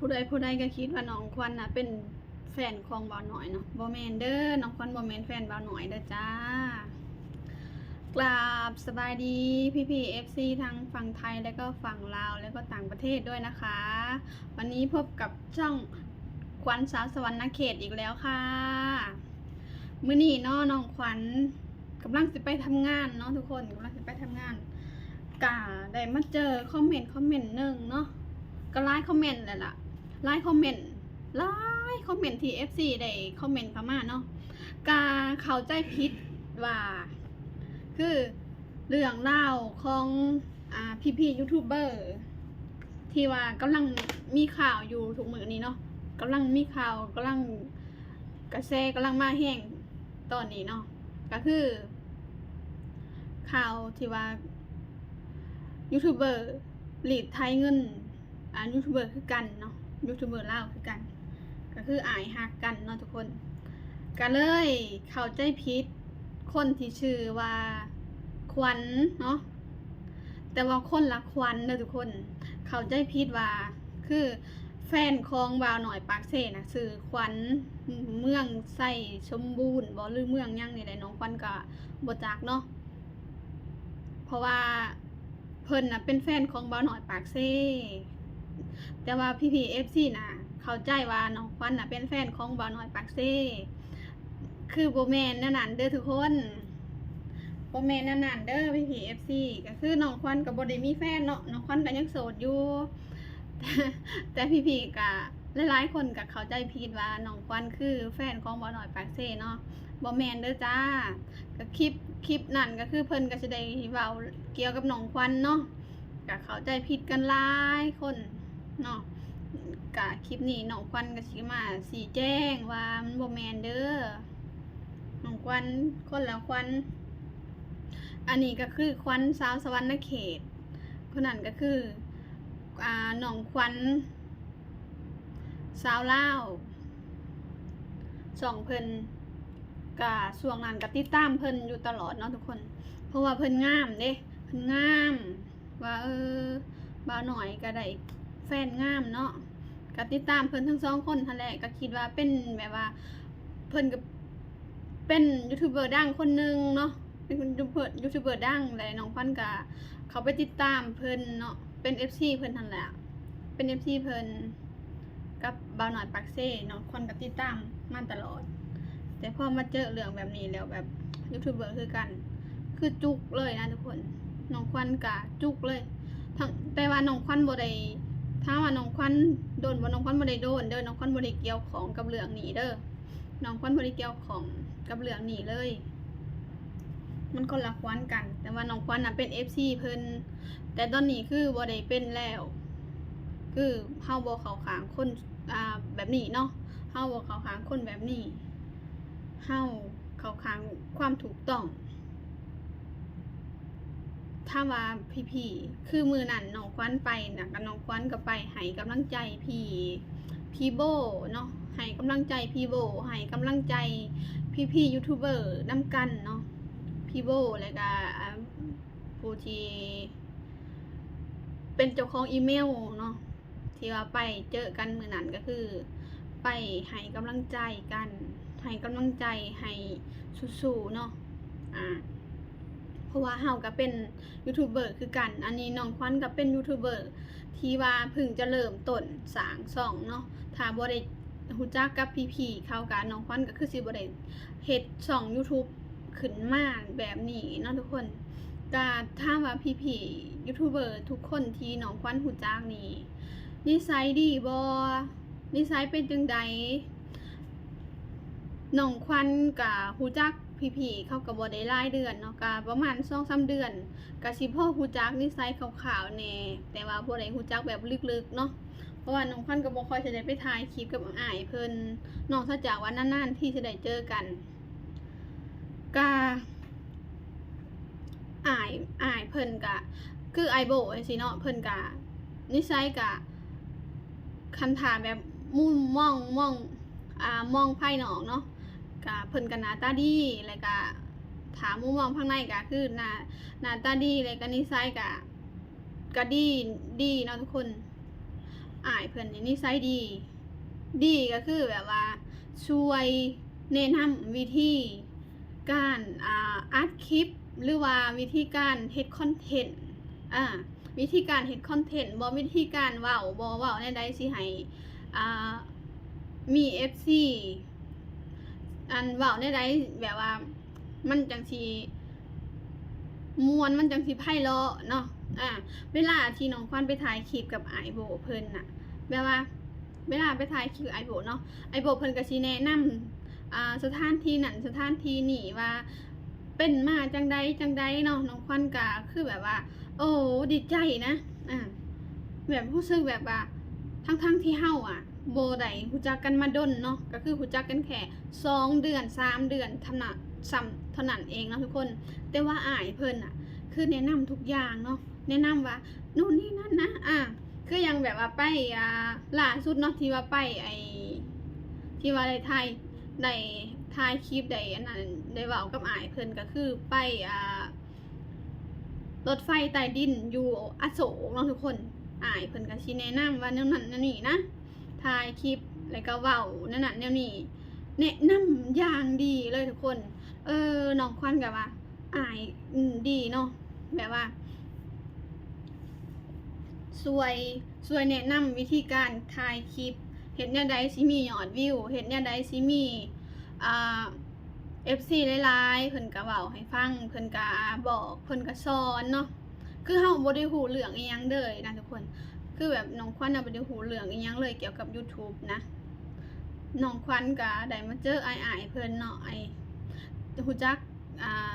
ຜູ້ໃດຜູ້ໃດກໍຄິດວ່ານ້ອງຂວັນນະເປັນແຟນຂອງບ່າວນ້ອຍເນາະ. ບໍ່ແມ່ນເດີ, ນ້ອງຂວັນບໍ່ແມ່ນແຟນບ່າວນ້ອຍເດີຈ້າ. ກາບສະບາຍດີພີ່ໆ ເອັຟຊີ ທັງຝັ່ງໄທ ແລະກໍຝັ່ງລາວ ແລະກໍຕ່າງປະເທດດ້ວຍນະຄະ. ວັນນີ້ພົບກັບຊ່ອງຂວັນສາວສະຫວັນນະເຂດອີກແລ້ວຄ່ະ. ມື້ນີ້ເນາະ ນ້ອງຂວັນກຳລັງຊິໄປທຳງານເນາະທຸກຄົນ, ກຳລັງຊິໄປທຳງານ ກະໄດ້ມາເຈີຄອມເມັນ ຄອມເມັນໜຶ່ງເນາະ, ກະຫຼາຍຄອມເມັນແລ້ວລະ, ຫຼາຍຄອມເມັນ ຫຼາຍຄອມເມັນທີ່ ເອັຟຊີ ໄດ້ຄອມເມັນເຂົ້າມາເນາະ, ກະເຂົ້າໃຈຜິດວ່າ ຄືເລື່ອງລາວຂອງ ອ່າ ພີ່ໆ ຢູທູບເບີ ທີ່ວ່າກຳລັງມີຂ່າວຢູ່ທຸກມື້ນີ້ເນາະ, ກຳລັງມີຂ່າວ ກຳລັງ ກະແສກຳລັງມາແຮງຕອນນີ້ເນາະ, ກະຄືຂ່າວທີ່ວ່າຢູທູບເບີລີດໄຖເງິນ ອ່າ ຢູທູບເບີຄືກັນເນາະ, ຢູທູບເບີລາວຄືກັນ ກະຄືອ້າຍຮັກກັນເນາະທຸກຄົນ. ກະເລີຍເຂົ້າໃຈຜິດ ຄົນທີ່ຊື່ວ່າຂວັນເນາະ, ແຕ່ວ່າຄົນລະຂວັນເດີທຸກຄົນ. ເຂົ້າໃຈຜິດວ່າ ຄືແຟນຂອງບ່າວນ້ອຍປາກເຊນະ ຊື່ຂວັນ ເມືອງໄຊສົມບູນບໍ ຫຼືເມືອງຫຍັງນີ້ແຫຼະ, ນ້ອງຂວັນກະບໍ່ຈັກເນາະ, ເພາະວ່າ ເພິ່ນນະເປັນແຟນຂອງບ່າວນ້ອຍປາກເຊ, ແຕ່ວ່າພີ່ໆ ເອັຟຊີ ນະ ເຂົ້າໃຈວ່ານ້ອງຂວັນນະເປັນແຟນຂອງບ່າວນ້ອຍປາກເຊ. ຄືບໍ່ແມ່ນແນວນັ້ນເດີທຸກຄົນ, ບໍ່ແມ່ນແນວນັ້ນເດີພີ່ໆ ເອັຟຊີ. ກະຄືນ້ອງຂວັນກະບໍ່ໄດ້ມີແຟນເນາະ, ນ້ອງຂວັນກະຍັງໂສດຢູ່, ແຕ່ ແຕ່ພີ່ໆ ກະ ຫຼາຍໆ ຄົນກະເຂົ້າໃຈຜິດວ່ານ້ອງຂວັນຄືແຟນຂອງບ່າວນ້ອຍປາກເຊເນາະ. ບໍ່ແມ່ນເດີຈ້າ. ກະຄລິບ ຄລິບນັ້ນກະຄືເພິ່ນກະຊິໄດ້ເວົ້າກ່ຽວກັບນ້ອງຂວັນເນາະ, ກະເຂົ້າໃຈຜິດກັນຫຼາຍຄົນເນາະ. ກະຄລິບນີ້ນ້ອງຂວັນກະຊິມາຊີ້ແຈງວ່າມັນບໍ່ແມ່ນເດີ, ນ້ອງຂວັນຄົນລະຂວັນ. ອັນນີ້ກະຄືຂວັນສາວສະຫວັນນະເຂດ, ຜູ້ນັ້ນກະຄື ອ່າ ນ້ອງຂວັນ ຊາວລາວ ຊ່ອງເພິ່ນ ກະຊ່ວງນັ້ນກະຕິດຕາມເພິ່ນຢູ່ຕະຫຼອດເນາະທຸກຄົນ, ເພາະວ່າເພິ່ນງາມເດ້, ເພິ່ນງາມ ວ່າ ເອີ ບ່າວນ້ອຍກະໄດ້ແຟນງາມເນາະ, ກະຕິດຕາມເພິ່ນທັງສອງຄົນຫັ້ນແຫຼະ, ກະຄິດວ່າເປັນແບບວ່າ ເພິ່ນກະເປັນຢູທູບເບີດັງຄົນໜຶ່ງເນາະ, ເປັນຢູທູບເບີ ຢູທູບເບີດັງ ແລະ ນ້ອງຂວັນກະ ເຂົ້າໄປຕິດຕາມເພິ່ນເນາະ, ເປັນເອັຟຊີເພິ່ນຫັ້ນແຫຼະ, ເປັນເອັຟຊີເພິ່ນກັບບ່າວນ້ອຍປາກເຊເນາະ, ຂວັນກະຕິດຕາມມາຕະຫຼອດ. ແຕ່ພໍມາເຈີເລື່ອງແບບນີ້ແລ້ວ ແບບຢູທູບເບີຄືກັນ ຄືຈຸກເລີຍນະທຸກຄົນ, ນ້ອງຂວັນກະຈຸກເລີຍ. ທັງ ແຕ່ວ່ານ້ອງຂວັນບໍ່ໄດ້ ຖາມວ່ານ້ອງຂວັນໂດນບໍ່? ນ້ອງຂວັນບໍ່ໄດ້ໂດນເດີ, ນ້ອງຂວັນບໍ່ໄດ້ກ່ຽວຂ້ອງກັບເລື່ອງນີ້ເດີ. ນ້ອງຂວັນບໍ່ໄດ້ກ່ຽວຂ້ອງກັບເລື່ອງນີ້ເລີຍ, ມັນຄົນລະຂວັນກັນ. ແຕ່ວ່ານ້ອງຂວັນນະເປັນເອັຟຊີເພິ່ນ, ແຕ່ຕອນນີ້ຄືບໍ່ໄດ້ເປັນແລ້ວ, ຄືເຮົາບໍ່ເຂົ້າຂ້າງຄົນ ອ່າ ແບບນີ້ເນາະ, ເຮົາບໍ່ເຂົ້າຂ້າງຄົນແບບນີ້, ເຮົາເຂົ້າຂ້າງຄວາມຖືກຕ້ອງ. ຖາມວ່າພີ່ໆ ຄືມື້ນັ້ນນ້ອງຂວັນໄປນະ ກະນ້ອງຂວັນກະໄປໃຫ້ກຳລັງໃຈພີ່ ພີ່ໂບເນາະ, ໃຫ້ກຳລັງໃຈພີ່ໂບ ໃຫ້ກຳລັງໃຈພີ່ໆ ຢູທູບເບີນຳກັນເນາະ, ພີ່ໂບ ແລະກະ ອ່າ ຜູ້ທີ່ເປັນເຈົ້າຂອງອີເມວເນາະ. ທີ່ວ່າໄປເຈີກັນມື້ນັ້ນກະຄືໄປໃຫ້ກຳລັງໃຈກັນ, ໃຫ້ກຳລັງໃຈ ໃຫ້ສູ້ໆເນາະ, ອ່າ ເພາະວ່າເຮົາກະເປັນຢູທູບເບີຄືກັນ. ອັນນີ້ນ້ອງຂວັນກະເປັນຢູທູບເບີທີ່ວ່າເພິ່ງຈະເລີ່ມຕົ້ນສ້າງຊ່ອງເນາະ, ຖ້າບໍ່ໄດ້ຮູ້ຈັກກັບພີ່ໆເຂົາກະ ນ້ອງຂວັນກະຄືຊິບໍ່ໄດ້ເຮັດຊ່ອງຢູທູບ ຂຶ້ນມາແບບນີ້ເນາະທຸກຄົນ. ກະຖາມວ່າພີ່ໆ ຢູທູບເບີທຸກຄົນທີ່ນ້ອງຂວັນຮູ້ຈັກນີ້ ນິໄສດີບໍ່? ນິໄສເປັນຈັ່ງໃດ? ນ້ອງຂວັນກະຮູ້ຈັກພີ່ໆເຂົາກະບໍ່ໄດ້ຫຼາຍເດືອນເນາະ, ກະປະມານສອງສາມເດືອນ, ກະຊິພໍຮູ້ຈັກນິໄສຄ່າວໆແດ່ ແຕ່ວ່າບໍ່ໄດ້ຮູ້ຈັກແບບເລິກໆເນາະ, ເພາະວ່ານ້ອງຂວັນກະບໍ່ຄ່ອຍຊິໄດ້ໄປຖ່າຍຄລິບກັບອ້າຍເພິ່ນ, ນອກເສຍຈາກວ່ານານໆທີຊິໄດ້ເຈີກັນ. ກະ ອ້າຍ ອ້າຍເພິ່ນກະ ຄືອ້າຍໂບຈັ່ງຊີ້ເນາະ, ເພິ່ນກະ ນິໄສກະ ຄັນຖ້າແບບມຸມມອງ ມອງ ອ່າ ມອງພາຍນອກເນາະ ກະ ເພິ່ນກະໜ້າຕາດີ ແລ້ວກະ ຖ້າມຸມມອງພາຍໃນກະຄືໜ້າ ໜ້າຕາດີ ແລ້ວກະນິໄສກະ ກະດີ ດີເນາະທຸກຄົນ. ອ້າຍເພິ່ນນີ້ນິໄສດີ ດີກໍຄືແບບວ່າຊ່ວຍແນະນຳວິທີການ ອ່າ ອັດຄລິບ ຫຼືວ່າວິທີການເຮັດຄອນເທັນ ອ່າ ວິທີການເຮັດຄອນເທັນບໍ ວິທີການເວົ້າບໍ ເວົ້າແນວໃດຊິໃຫ້ ອ່າ ມີເອັຟຊີ ອັນເວົ້າແນວໃດ ແບບວ່າມັນຈັ່ງຊິມ່ວນ ມັນຈັ່ງຊິໄພເລາະເນາະ. ອ່າ ເວລາທີ່ນ້ອງຂວັນໄປຖ່າຍຄລິບກັບອ້າຍໂບເພິ່ນນະ ແບບວ່າເວລາໄປຖ່າຍຄລິບອ້າຍໂບເນາະ ອ້າຍໂບເພິ່ນກໍຊິແນະນຳ ອ່າ ສະຖານທີ່ນັ້ນສະຖານທີ່ນີ້ວ່າເປັນມາຈັ່ງໃດຈັ່ງໃດເນາະ. ນ້ອງຂວັນກໍຄືແບບວ່າ ໂອ້ ດີໃຈນະ ອ່າ ແບບຮູ້ສຶກແບບວ່າ ທັງໆທີ່ເຮົາອະ ບໍ່ໄດ້ຮູ້ຈັກກັນມາດົນເນາະ ກໍຄືຮູ້ຈັກກັນແຄ່ສອງເດືອນ ສາມເດືອນເທົ່ານັ້ນ ສ່ຳເທົ່ານັ້ນເອງເນາະທຸກຄົນ. ແຕ່ວ່າອ້າຍເພິ່ນນະ ຄືແນະນຳທຸກຢ່າງເນາະ ແນະນຳວ່າໂນ່ນນີ້ນັ້ນນະ ອ່າ ຄືຢ່າງແບບວ່າໄປ ອ່າ ລ່າສຸດເນາະ ທີ່ວ່າໄປໄອ້ ທີ່ວ່າໄດ້ຖ່າຍ ໄດ້ຖ່າຍຄລິບ ໄດ້ອັນນັ້ນ ໄດ້ເວົ້າກັບອ້າຍເພິ່ນ ກໍຄືໄປ ອ່າ ລົດໄຟໃຕ້ດິນຢູ່ອະໂສກເນາະທຸກຄົນ. ອ້າຍເພິ່ນກໍຊິແນະນຳວ່າແນວນັ້ນແນວນີ້ນະ ຖ່າຍຄລິບ ແລ້ວກໍເວົ້າແນວນັ້ນແນວນີ້ ແນະນຳຢ່າງດີເລີຍທຸກຄົນ. ເອີ ນ້ອງຂວັນກໍວ່າ ອ້າຍ ອືມ ດີເນາະ ແບບວ່າ ຊ່ວຍ ຊ່ວຍແນະນຳວິທີການຖ່າຍຄລິບ ເຮັດແນວໃດຊິມີຍອດວິວ ເຮັດແນວໃດຊິມີ ອ່າ ເອັຟຊີຫຼາຍໆ ເພິ່ນກໍເວົ້າໃຫ້ຟັງ ເພິ່ນກໍບອກ ເພິ່ນກໍສອນເນາະ. ຄືເຮົາບໍ່ໄດ້ຮູ້ເລື່ອງອີ່ຫຍັງເລີຍນະທຸກຄົນ ຄືແບບນ້ອງຂວັນນະບໍ່ໄດ້ຮູ້ເລື່ອງອີ່ຫຍັງເລີຍກ່ຽວກັບ YouTube ນະ. ນ້ອງຂວັນກໍໄດ້ມາເຈີອ້າຍໆເພິ່ນເນາະ ໄອ້ ຮູ້ຈັກ ອ່າ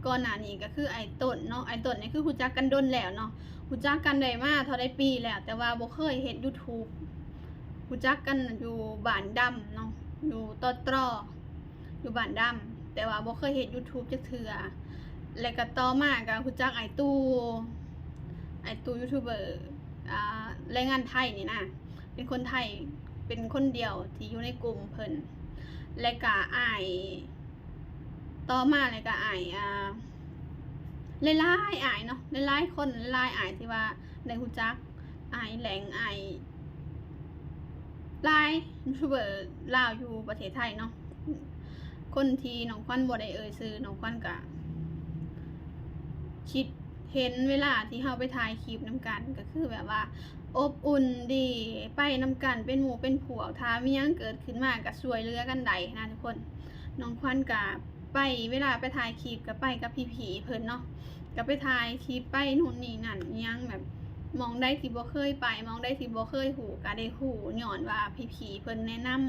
ກ່ອນໜ້ານີ້ກໍຄືອ້າຍຕົ້ນເນາະ ອ້າຍຕົ້ນນີ້ຄືຮູ້ຈັກກັນດົນແລ້ວເນາະ ຮູ້ຈັກກັນໄດ້ມາເທົ່າໃດປີແລ້ວ ແຕ່ວ່າບໍ່ເຄີຍເຮັດ YouTube ຮູ້ຈັກກັນຢູ່ບ້ານດຳເນາະ ຢູ່ ຕຕ ຢູ່ບ້ານດຳ ແຕ່ວ່າບໍ່ເຄີຍເຮັດ YouTube ຈັກເທື່ອ. ແລ້ວກໍຕໍ່ມາກໍຮູ້ຈັກອ້າຍຕູ້ ອ້າຍຕູ້ຢູທູບເບີ ອ່າ ແຮງງານໄທນີ້ນະ ເປັນຄົນໄທ ເປັນຄົນດຽວທີ່ຢູ່ໃນກຸ່ມເພິ່ນ ແລ້ວກໍອ້າຍ ຕໍ່ມາແລ້ວກໍອ້າຍ ອ່າ ຫຼາຍໆອ້າຍເນາະ ຫຼາຍໆຄົນ ຫຼາຍໆອ້າຍທີ່ວ່າໄດ້ຮູ້ຈັກ ອ້າຍແຫຼງ ອ້າຍຫຼາຍຢູທູບເບີລາວຢູ່ປະເທດໄທເນາະ ຄົນທີ່ນ້ອງຂວັນບໍ່ໄດ້ເອີ່ຍຊື່ ນ້ອງຂວັນກໍຄິດເຫັນເວລາທີ່ເຮົາໄປຖ່າຍຄລິບນຳກັນ ກໍຄືແບບວ່າ ອົບອຸ່ນດີ ໄປນຳກັນເປັນໝູ່ເປັນພວກ ຖ້າມີຫຍັງເກີດຂຶ້ນມາກໍຊ່ວຍເຫຼືອກັນໄດ້ນະທຸກຄົນ. ນ້ອງຂວັນກະໄປ ເວລາໄປຖ່າຍຄລິບກະໄປກັບພີ່ໆເພິ່ນເນາະ ກະໄປຖ່າຍຄລິບໄປໂນ່ນນີ້ນັ້ນອີ່ຫຍັງ ແບບໝ່ອງໃດທີ່ບໍ່ເຄີຍໄປ ໝ່ອງໃດທີ່ບໍ່ເຄີຍຮູ້ກະໄດ້ຮູ້ ຍ້ອນວ່າພີ່ໆເພິ່ນແນະນຳ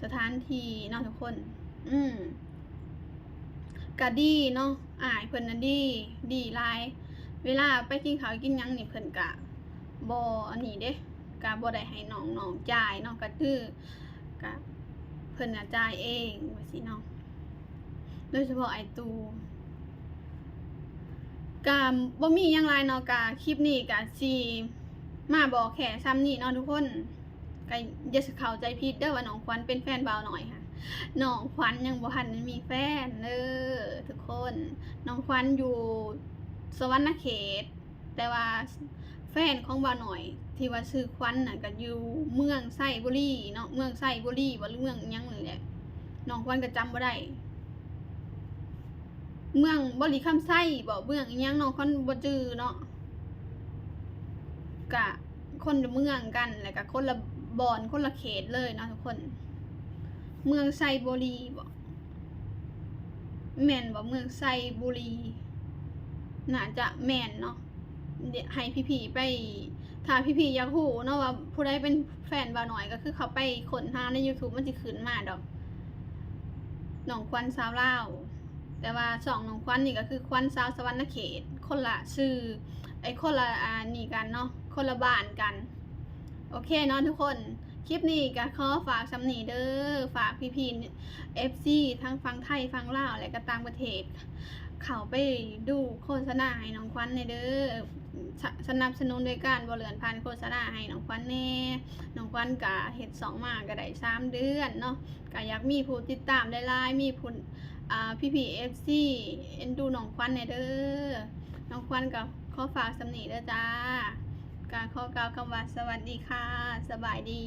ສະຖານທີ່ເນາະທຸກຄົນ. ອືມ ກະດີເນາະ ອ້າຍເພິ່ນນະດີ ດີຫຼາຍ ເວລາໄປກິນເຂົ້າກິນຫຍັງນີ້ເພິ່ນກະບໍ່ອັນນີ້ເດ້ ກະບໍ່ໄດ້ໃຫ້ນ້ອງໆຈ່າຍເນາະ ກະຄື ກະເພິ່ນນະຈ່າຍເອງວ່າຊີ້ເນາະ ໂດຍສະເພາະອ້າຍຕູ້. ກະບໍ່ມີຫຍັງຫຼາຍເນາະ ກະຄລິບນີ້ກະຊິມາບອກແຄ່ຊ່ຳນີ້ເນາະທຸກຄົນ. ກະຢ່າຊິເຂົ້າໃຈຜິດເດີວ່ານ້ອງຂວັນເປັນແຟນບ່າວໜ້ອຍຫັ້ນ ນ້ອງຂວັນຍັງບໍ່ທັນໄດ້ມີແຟນເດີທຸກຄົນ. ນ້ອງຂວັນຢູ່ສະຫວັນນະເຂດ ແຕ່ວ່າແຟນຂອງບ່າວໜ້ອຍທີ່ວ່າຊື່ຂວັນນະ ກະຢູ່ເມືອງໄຊບູລີເນາະ ເມືອງໄຊບູລີບໍ ຫຼືເມືອງອີ່ຫຍັງນີ້ແຫຼະ. ນ້ອງຂວັນກະຈຳບໍ່ໄດ້ ເມືອງບໍລິຄຳໄຊບໍ ເມືອງອີ່ຫຍັງ ນ້ອງຂວັນບໍ່ຈື່ເນາະ. ກະຄົນລະເມືອງກັນ ແລ້ວກະຄົນລະບ່ອນ ຄົນລະເຂດເລີຍເນາະທຸກຄົນ. ເມືອງໄຊບູລີບໍ ແມ່ນບໍ ເມືອງໄຊບູລີ ໜ້າຈະແມ່ນເນາະ. ໃຫ້ພີ່ໆໄປ ຖ້າພີ່ໆຢາກຮູ້ເນາະວ່າຜູ້ໃດເປັນແຟນບ່າວໜ້ອຍ ກໍຄືເຂົ້າໄປຄົ້ນຫາໃນຢູທູບ ມັນຊິຂຶ້ນມາດອກ ນ້ອງຂວັນຊາວລາວ. ແຕ່ວ່າຊ່ອງນ້ອງຂວັນນີ້ກໍຄືຂວັນຊາວສະຫວັນນະເຂດ ຄົນລະຊື່ ໄອ້ ຄົນລະ ອ່າ ນີ້ກັນເນາະ ຄົນລະບ້ານກັນ. ໂອເຄເນາະທຸກຄົນ ຄລິບນີ້ກໍຂໍຝາກຊ່ຳນີ້ເດີ ຝາກພີ່ໆເອັຟຊີທັງຝັ່ງໄທ ຝັ່ງລາວ ແລະກໍຕ່າງປະເທດ ເຂົ້າໄປດູໂຄສະນາໃຫ້ນ້ອງຂວັນແດ່ເດີ ສະ ສະໜັບສະໜູນໂດຍການບໍ່ເລື່ອນຜ່ານໂຄສະນາໃຫ້ນ້ອງຂວັນແດ່. ນ້ອງຂວັນກະເຮັດຊ່ອງມາກະໄດ້ສາມເດືອນເນາະ ກະຢາກມີຜູ້ຕິດຕາມຫຼາຍໆ ມີຜູ້ ອ່າ ພີ່ໆເອັຟຊີເອັນດູນ້ອງຂວັນແດ່ເດີ. ນ້ອງຂວັນກໍຂໍຝາກຊ່ຳນີ້ເດີຈ້າ. ກະຂໍກ່າວຄຳວ່າສະຫວັດດີຄ່ະ ສະບາຍດີ.